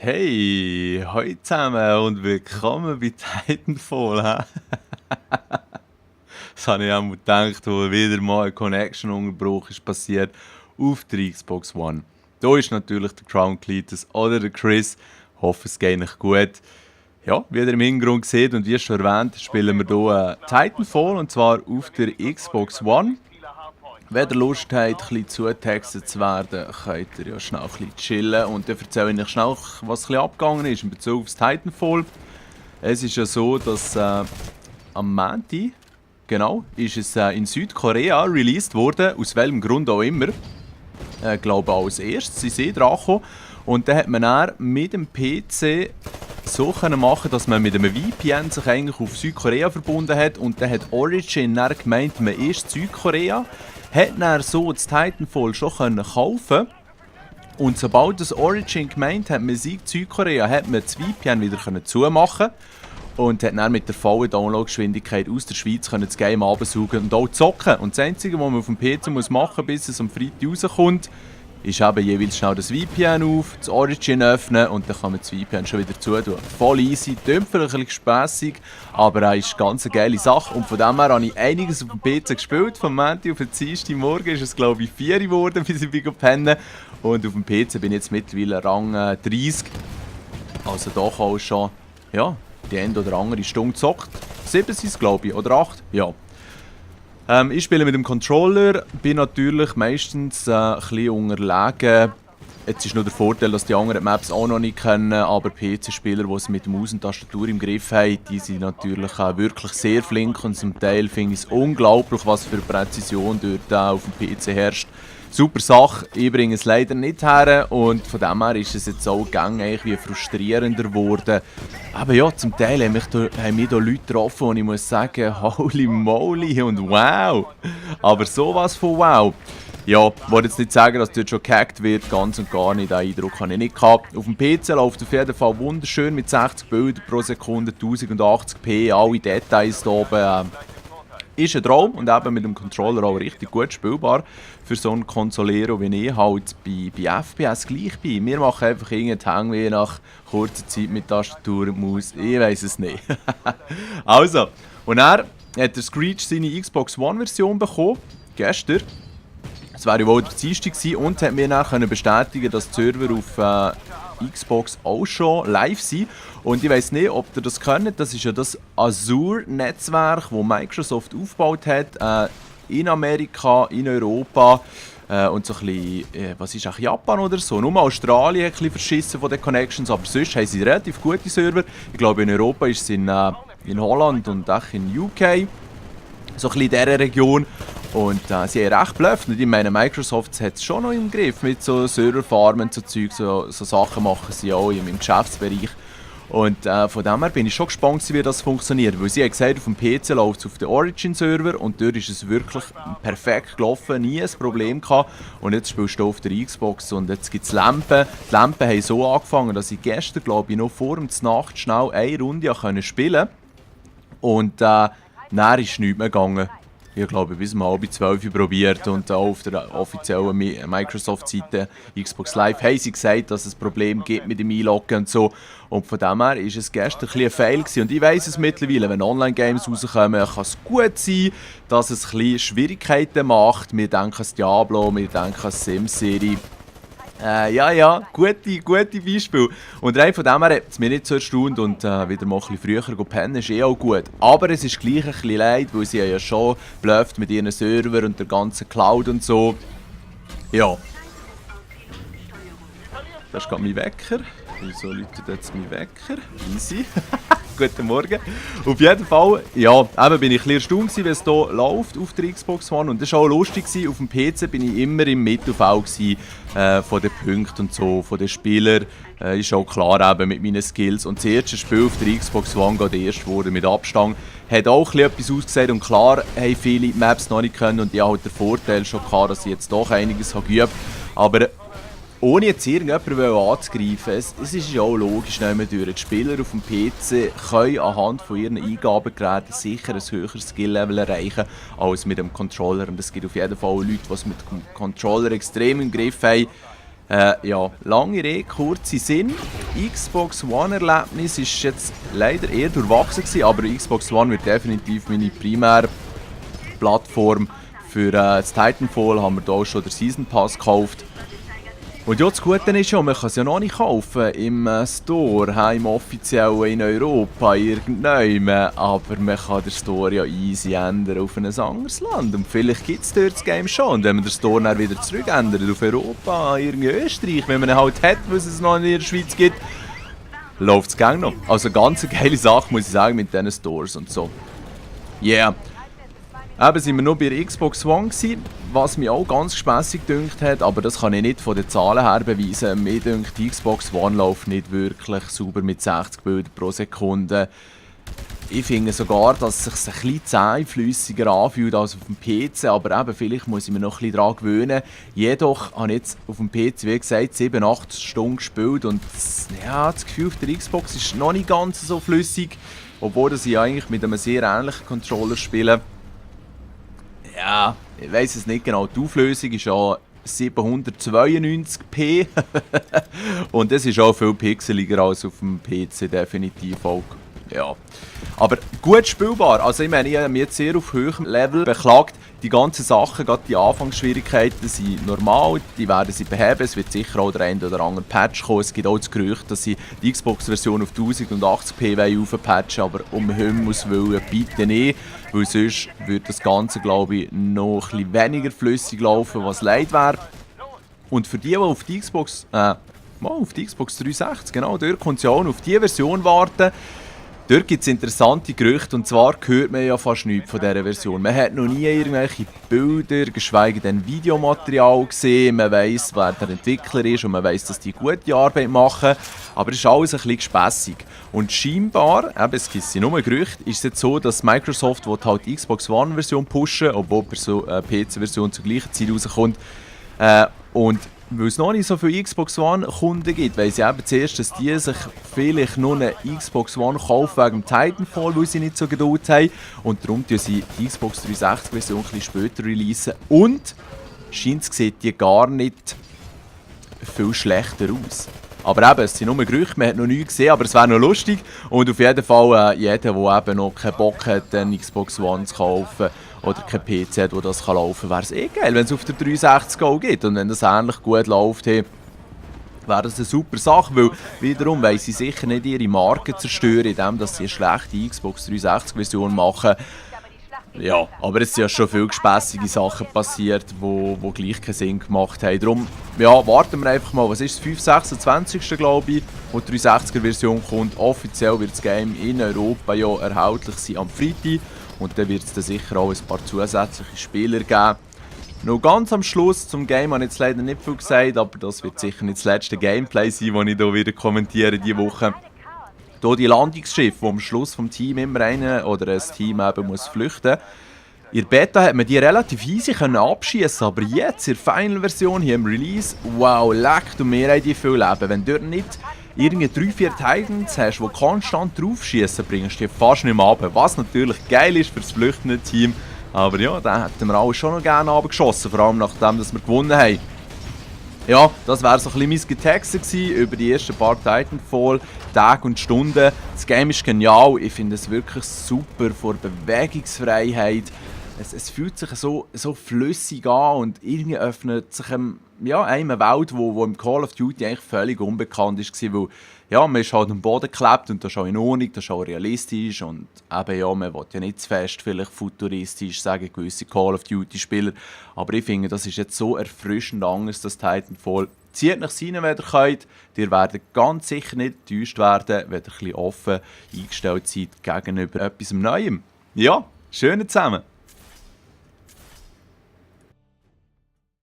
Hey, hallo zusammen und willkommen bei Titanfall. Hä? Das habe ich auch mal gedacht, wo wieder mal ein Connection-Unterbruch ist passiert auf der Xbox One. Da ist natürlich der Crown Cletus oder der Chris. Ich hoffe, es geht euch gut. Ja, wie ihr im Hintergrund seht und wie schon erwähnt, spielen wir hier Titanfall und zwar auf der Xbox One. Wenn ihr Lust habt, ein bisschen zugetextet zu werden, könnt ihr ja schnell ein bisschen chillen und dann erzähle ich euch schnell, was ein bisschen abgegangen ist in Bezug auf das Titanfall. Es ist ja so, dass am Montag, genau, ist es in Südkorea released worden, aus welchem Grund auch immer. Ich glaube als erstes sind sie dran gekommen. Und dann hat man dann mit dem PC so können machen, dass man mit einem VPN sich eigentlich auf Südkorea verbunden hat. Und dann hat Origin dann gemeint, man ist Südkorea. Hat dann so das Titanfall schon kaufen. Und sobald das Origin gemeint hat, man sei Südkorea, hat man das VPN wieder zumachen und hat dann mit der vollen Downloadgeschwindigkeit aus der Schweiz das Game absaugen und auch zocken. Und das Einzige, was man auf dem PC machen muss, bis es am Freitag rauskommt, ist eben jeweils schnell das VPN auf, das Origin öffnen und dann kann man das VPN schon wieder zutun. Voll easy, klingt vielleicht ein bisschen spässig, aber es ist eine ganz geile Sache. Und von dem her habe ich einiges auf dem PC gespielt. Vom Montag auf den Dienstag morgen ist es glaube ich 4 Uhr geworden, bis ich pennen. Und auf dem PC bin ich jetzt mittlerweile Rang 30. Also doch auch schon, ja, die eine oder andere Stunde gezockt. 7 sind es glaube ich, oder 8? Ja. Ich spiele mit dem Controller, bin natürlich meistens ein bisschen unterlegen. Jetzt ist nur der Vorteil, dass die anderen Maps auch noch nicht kennen, aber PC-Spieler, die es mit Maus und Tastatur im Griff haben, die sind natürlich auch wirklich sehr flink und zum Teil finde ich es unglaublich, was für Präzision dort auf dem PC herrscht. Super Sache, ich bringe es leider nicht her und von dem her ist es jetzt auch eigentlich wie frustrierender geworden. Aber ja, zum Teil haben mich da Leute getroffen und ich muss sagen, holy moly und wow. Aber sowas von wow. Ja, ich wollte jetzt nicht sagen, dass dort schon gehackt wird, ganz und gar nicht, den Eindruck habe ich nicht gehabt. Auf dem PC läuft auf jeden Fall wunderschön mit 60 Bildern pro Sekunde, 1080p, alle Details hier oben. Ist ein Traum und eben mit dem Controller auch richtig gut spielbar für so einen Consolero wie ich halt bei FPS gleich bin. Wir machen einfach irgendeinen Hang wie nach kurzer Zeit mit Tastatur und Maus. Ich weiß es nicht. Also, und er hat der Screech seine Xbox One Version bekommen, gestern. Das wäre ja wohl der Dienstag gewesen und hat mir dann bestätigen, dass die Server auf Xbox auch schon live sind. Und ich weiss nicht, ob ihr das kennt. Das ist ja das Azure-Netzwerk, das Microsoft aufgebaut hat. In Amerika, in Europa und so ein bisschen, was ist auch Japan oder so. Nur Australien hat ein bisschen verschissen von den Connections, aber sonst haben sie relativ gute Server. Ich glaube in Europa ist es in Holland und auch in UK. So ein bisschen in dieser Region. Und sie haben recht geblufft. Und ich meine, Microsoft hat es schon noch im Griff mit so Serverfarmen und so Zeug. So Sachen machen sie auch im Geschäftsbereich. Und von dem her bin ich schon gespannt, wie das funktioniert. Weil sie haben gesagt, auf dem PC läuft es auf den Origin-Server und dort ist es wirklich perfekt gelaufen, nie ein Problem gehabt. Und jetzt spielst du auf der Xbox und jetzt gibt es Lampen. Die Lampen haben so angefangen, dass ich gestern, glaube ich, noch vor der Nacht schnell eine Runde spielen konnte. Und dann ist nichts mehr gegangen. Ich glaube, bis um halb 12 Uhr probiert und auch auf der offiziellen Microsoft-Seite Xbox Live haben sie gesagt, dass es Probleme gibt mit dem Einloggen und so. Und von dem her war es gestern ein Fail gewesen. Und ich weiss es mittlerweile, wenn Online-Games rauskommen, kann es gut sein, dass es ein bisschen Schwierigkeiten macht. Wir denken an Diablo, wir denken an SimCity. Ja, gute Beispiele. Und rein von dem her hat es mich nicht so erstaunt und wieder mal ein bisschen früher pennen ist auch gut. Aber es ist gleich ein bisschen leid, weil sie ja schon blufft mit ihren Server und der ganzen Cloud und so. Ja. Das ist gerade mein Wecker. Wieso läutet jetzt mein Wecker? Easy. Guten Morgen. Auf jeden Fall, ja, eben bin ich ein bisschen erstaunt, wie es hier läuft auf der Xbox One. Und das war auch lustig. Auf dem PC bin ich immer im Mittelfeld von den Punkten und so, von den Spielern. Ist auch klar eben mit meinen Skills. Und das erste Spiel auf der Xbox One, gerade erst wurde mit Abstand, hat auch etwas ausgesehen. Und klar, haben viele Maps noch nicht können. Und ich hatte halt den Vorteil schon gehabt, dass ich jetzt doch einiges geübt habe. Aber ohne jetzt irgendjemanden anzugreifen, es ist ja auch logisch, die Spieler auf dem PC können anhand von ihren Eingabegeräten sicher ein höheres Skill-Level erreichen als mit dem Controller. Und es gibt auf jeden Fall Leute, die es mit dem Controller extrem im Griff haben. Ja, lange Rede, kurzer Sinn. Xbox One-Erlebnis war jetzt leider eher durchwachsen gewesen, aber Xbox One wird definitiv meine Primärplattform für das Titanfall. Haben wir da auch schon den Season Pass gekauft. Und ja, das Gute ist ja, man kann es ja noch nicht kaufen im Store, im offiziellen in Europa, irgendjemand. Aber man kann den Store ja easy ändern auf ein anderes Land. Und vielleicht gibt es dort das Game schon. Und wenn man den Store dann wieder zurückändert auf Europa, irgendwie Österreich, wenn man ihn halt hat, was es noch in der Schweiz gibt, läuft es gang noch. Also ganz eine geile Sache, muss ich sagen, mit diesen Stores und so. Yeah. Eben sind wir noch bei der Xbox One gewesen, was mich auch ganz gespässig gedünkt hat, aber das kann ich nicht von den Zahlen her beweisen. Mir dünkt, die Xbox One läuft nicht wirklich sauber mit 60 Bildern pro Sekunde. Ich finde sogar, dass es sich ein bisschen zähflüssiger anfühlt als auf dem PC, aber eben, vielleicht muss ich mir noch ein bisschen daran gewöhnen. Jedoch habe ich jetzt auf dem PC, wie gesagt, 7-8 Stunden gespielt und ja, das Gefühl auf der Xbox ist noch nicht ganz so flüssig, obwohl ich eigentlich mit einem sehr ähnlichen Controller spiele. Ja, ich weiss es nicht genau. Die Auflösung ist ja 792p und das ist auch viel pixeliger als auf dem PC, definitiv auch. Ja. Aber gut spielbar. Also ich meine, ich habe mich jetzt sehr auf hohem Level beklagt. Die ganzen Sachen, gerade die Anfangsschwierigkeiten, sind normal, die werden sie beheben. Es wird sicher auch der ein oder andere Patch kommen. Es gibt auch das Gerücht, dass sie die Xbox-Version auf 1080p aufpatchen, aber um Himmels Willen bitte nicht, weil sonst würde das Ganze, glaube ich, noch ein bisschen weniger flüssig laufen, was leid wäre. Und für die auf die Xbox, auf die Xbox 360, genau, dort kommt es ja auch auf die Version warten. Dort gibt es interessante Gerüchte, und zwar hört man ja fast nichts von dieser Version. Man hat noch nie irgendwelche Bilder, geschweige denn Videomaterial gesehen. Man weiss, wer der Entwickler ist und man weiss, dass die gute Arbeit machen. Aber es ist alles ein bisschen gespässig. Und scheinbar, eben, es gibt nur Gerüchte, ist es jetzt so, dass Microsoft halt die Xbox One-Version pushen, obwohl die PC-Version zur gleichen Zeit rauskommt. Und weil es noch nicht so viele Xbox One-Kunden gibt, weil sie eben zuerst, dass die sich vielleicht nur eine Xbox One kaufen wegen dem Titanfall, weil sie nicht so Geduld haben. Und darum tun sie die Xbox 360-Version ein bisschen später releasen. Und scheint sieht die gar nicht viel schlechter aus. Aber eben, es sind nur Gerüchte, man hat noch nichts gesehen, aber es wäre noch lustig. Und auf jeden Fall jeder, der eben noch keinen Bock hat, eine Xbox One zu kaufen oder kein PC hat, wo das laufen kann, wäre es geil, wenn es auf der 360 auch gibt. Und wenn das ähnlich gut läuft, wäre das eine super Sache, weil wiederum wollen sie sicher nicht ihre Marke zerstören, indem sie eine schlechte Xbox 360-Version machen. Ja, aber es sind ja schon viele gespässige Sachen passiert, die gleich keinen Sinn gemacht haben. Darum, ja, warten wir einfach mal. Was ist das? 5.26. glaube ich, wo die 360er-Version kommt. Offiziell wird das Game in Europa ja erhältlich sein am Freitag. Und dann wird es dann sicher auch ein paar zusätzliche Spieler geben. Noch ganz am Schluss zum Game habe ich jetzt leider nicht viel gesagt, aber das wird sicher nicht das letzte Gameplay sein, das ich hier wieder kommentiere diese Woche. Hier die Landungsschiffe, wo am Schluss vom Team immer einer oder ein Team eben muss flüchten. In der Beta hat man die relativ easy abschießen, aber jetzt in der Final-Version hier im Release, wow, leckt und mir haben die viel Leben. Wenn du nicht irgendwie 3-4 Titans hast, die konstant draufschießen, bringst du die fast nicht mehr runter. Was natürlich geil ist für das flüchtende Team. Aber ja, da hätten wir alle schon noch gerne runtergeschossen, vor allem nachdem dass wir gewonnen haben. Ja, das wäre so ein bisschen mein Getexte gewesen über die ersten paar Titanfall, Tage und Stunden. Das Game ist genial, ich finde es wirklich super vor Bewegungsfreiheit. Es fühlt sich so flüssig an und irgendwie öffnet sich eine Welt, wo im Call of Duty eigentlich völlig unbekannt war, weil ja, man ist halt am Boden geklebt und das ist auch in Ordnung, das ist auch realistisch und eben ja, man will ja nicht zu fest vielleicht futuristisch sagen, gewisse Call of Duty Spieler, aber ich finde, das ist jetzt so erfrischend anders, das Titanfall. Zieht nach rein, wenn ihr könnt. Ihr werdet ganz sicher nicht enttäuscht werden, wenn ihr ein bisschen offen eingestellt seid gegenüber etwas Neuem. Ja, schön zusammen.